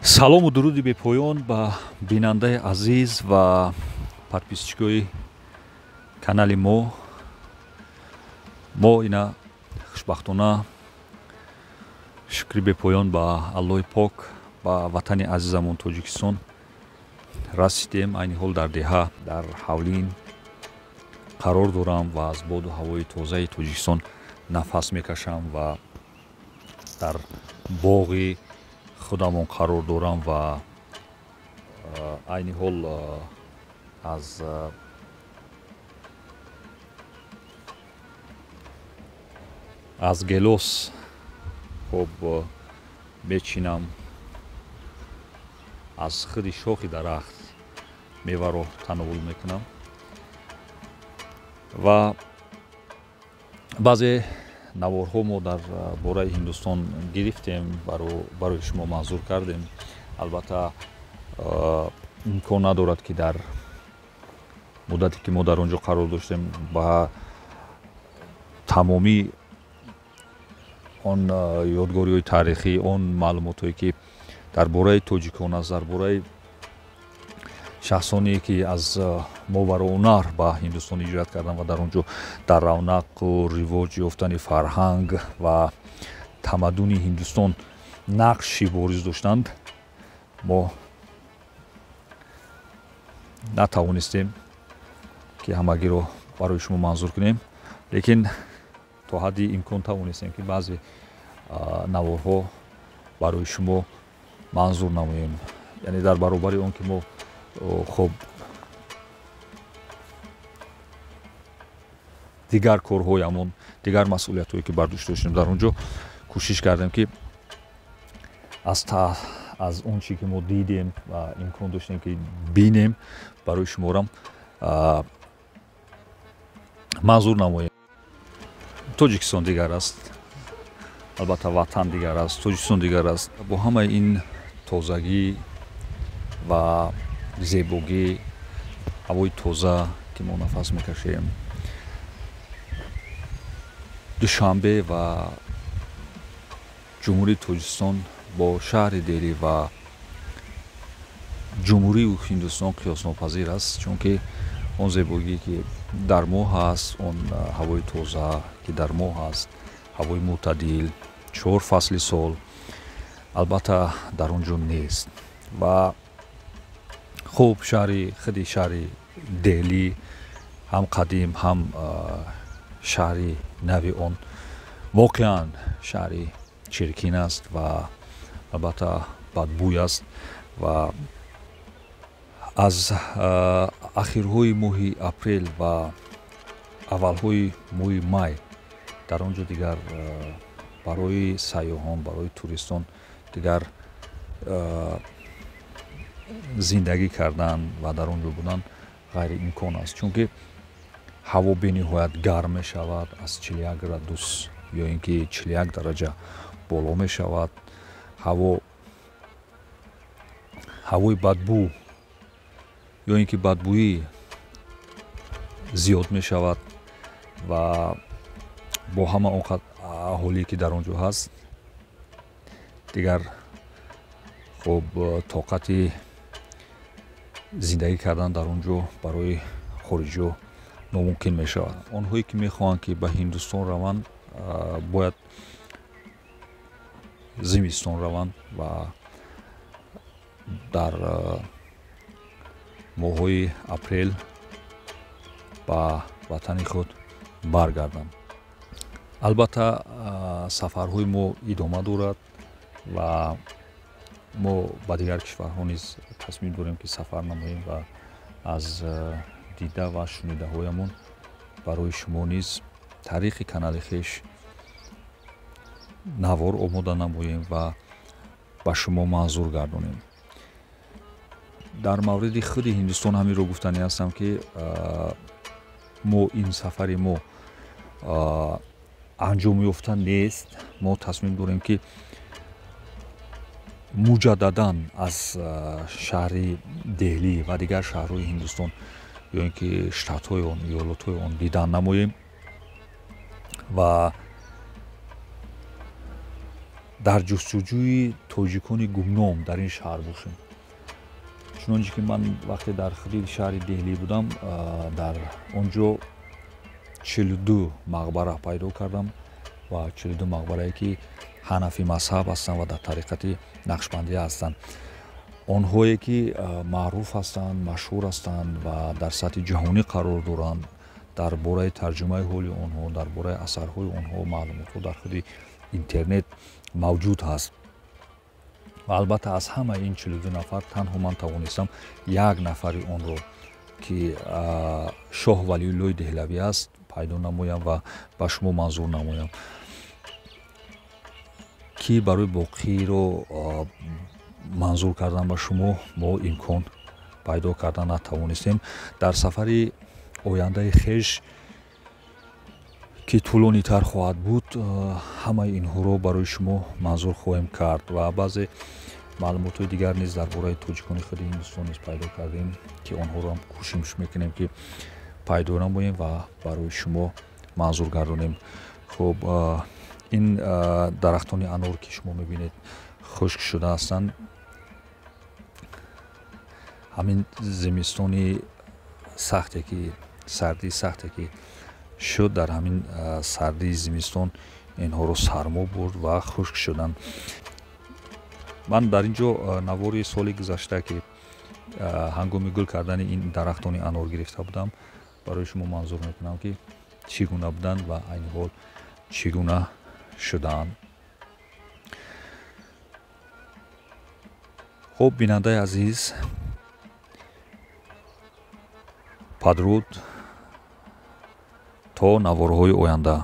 Салому дуруди бепоён ба бинандаи азиз ва подписчикои канали мо. Мо ина хушбахтона, шукри бепоён ба Аллоҳи пок, ба ватани азизамон Тоҷикистон расидем. Айни ҳол дар деҳа, дар ҳавлин қарор дорам ва аз боду ҳавои тозаи Тоҷикистон нафас мекашам ва дар боғи худамон қарор дорам ва айни ҳол аз гелос хоб мечинам, аз худи шохи дарахт меваро тановул мекунам ва баъзе наворҳо мо дар бораи Ҳиндустон гирифтем, барои шумо манзур кардем. Албатта, имкон надорад, ки дар муддате, ки мо дар он ҷо қарор доштем, ба тамомии он ёдгориҳои таърихӣ, он маълумотҳое, ки дар бораи тоҷикон аст, дар бораи шахсоне, ки аз Мовароуннаҳр ба Ҳиндустон ҳиҷрат карданд ва дар он ҷо дар равнақу ривоҷ ёфтани фарҳанг ва тамаддуни Ҳиндустон нақши бориз доштанд, мо натавонистем, ки ҳамагиро барои шумо манзур кунем, лекин то ҳадди имкон тавонистем, ки баъзе наворҳо барои шумо манзур намоем. Яъне дар баробари он ки мо хоб дигар корҳоямон, дигар масъулиятҳое, ки бар дӯш доштем, дар он ҷо кӯшиш кардем, ки аз он чӣ ки мо дидем ва имкон доштем, ки бинем, барои шуморам манзур намоем. Тоҷикистон дигар аст, албатта, ватан дигар аст, Тоҷикистон дигар аст. Бо ҳамаи ин тозагӣ ва зебогӣ, ҳавои тоза, ки мо нафас мекашем, Душанбе ва Ҷумҳурии Тоҷикистон бо шаҳри Деҳлӣ ва Ҷумҳурии Ҳиндустон қиёснопазир аст, чунки он зебогие, ки дар мо ҳаст, он ҳавои тоза, ки дар мо ҳаст, ҳавои мӯътадил, чор фасли сол, албатта, дар он ҷо нест. Ва хуб, шаҳри худи шаҳри Деҳлӣ, ҳам қадим, ҳам шаҳри нави он, воқеан шаҳри чиркин аст ва албатта бадбӯй аст. Ва аз ахирҳои моҳи апрел ва аввалҳои моҳи май дар он ҷо дигар барои сайёҳон, барои туристон дигар зиндагӣ кардан ва дар он ҷо будан ғайриимкон аст, чунки ҳаво бениҳоят гарм мешавад, аз 41 градус ё ин ки 41 дараҷа боло мешавад. Ҳаво, ҳавои бадбӯ ё ин ки бадбӯӣ зиёд мешавад ва бо ҳама он қадр аҳолие, ки дар он ҷо ҳаст, дигар хуб тоқати зиндагӣ кардан дар он ҷо барои хориҷиҳо номумкин мешавад. Онҳое, ки мехоҳанд, ки ба Ҳиндустон раванд, бояд зимистон раванд ва дар моҳҳои апрел ба ватани худ баргарданд. Албатта, сафарҳои мо идома дорад ва мо ба дигар кишварҳо низ тасмим дорем, ки сафар намоем ва аз дида ва шунидаҳоямон барои шумо низ тариқи канали хеш навор омода намоем ва ба шумо манзур гардонем. Дар мавриди худи Ҳиндустон ҳаминро гуфтанӣ ҳастам, ки мо ин сафари мо анҷом ёфта нест. Мо тасмим дорем, ки муҷаддадан аз шаҳри Деҳлӣ ва дигар шаҳрҳои Ҳиндустон ё ин ки штатҳои он, иёлотҳои он дидан намоем ва дар ҷустуҷӯи тоҷикони гумном дар ин шаҳр бошем. Чунончи ки ман вақте дар худи шаҳри Деҳлӣ будам, дар он ҷо 42 мақбара пайдо кардам ва 42 мақбарае ки ҳанафӣ мазҳаб ҳастанд ва дар тариқати нақшбандия ҳастанд. Онҳое ки маъруф ҳастанд, машҳур ҳастанд ва дар сатҳи ҷаҳонӣ қарор доранд, дар бораи тарҷумаи ҳоли онҳо, дар бораи асарҳои онҳо маълумотҳо дар худи интернет мавҷуд ҳаст. Ва албатта аз ҳамаи ин 42 нафар танҳо ман тавонистам як нафари онро ки Шоҳ Валиуллои Деҳлавӣ аст пайдо намоям ва ба шумо манзур намоям, ки барои боқиро манзур кардан ба шумо мо имкон пайдо кардан натавонистем. Дар сафари ояндаи хеш ки тӯлонитар хоҳад буд, ҳамаи инҳоро барои шумо манзур хоҳем кард ва баъзе маълумотҳои дигар низ дар бораи тоҷикони худи Ҳиндустон низ пайдо кардем, ки онҳоро ҳам кӯшиш мекунем ки пайдо намоем ва барои шумо манзур гардонем. Хуб, ин дарахтони анор ки шумо мебинед хушк шуда ҳастанд. Ҳамин зимистони сахте ки сардии сахте ки шуд, дар ҳамин сардии зимистон инҳоро сармо бурд ва хушк шуданд. Ман дар ин ҷо навори соли гузашта ки ҳангоми гул кардани ин дарахтони анор гирифта будам, барои шумо манзур мекунам ки чӣ гуна буданд ва айни ҳол чӣ гуна шудаанд. Хуб, бинандаи азиз, падруд то наворҳои оянда.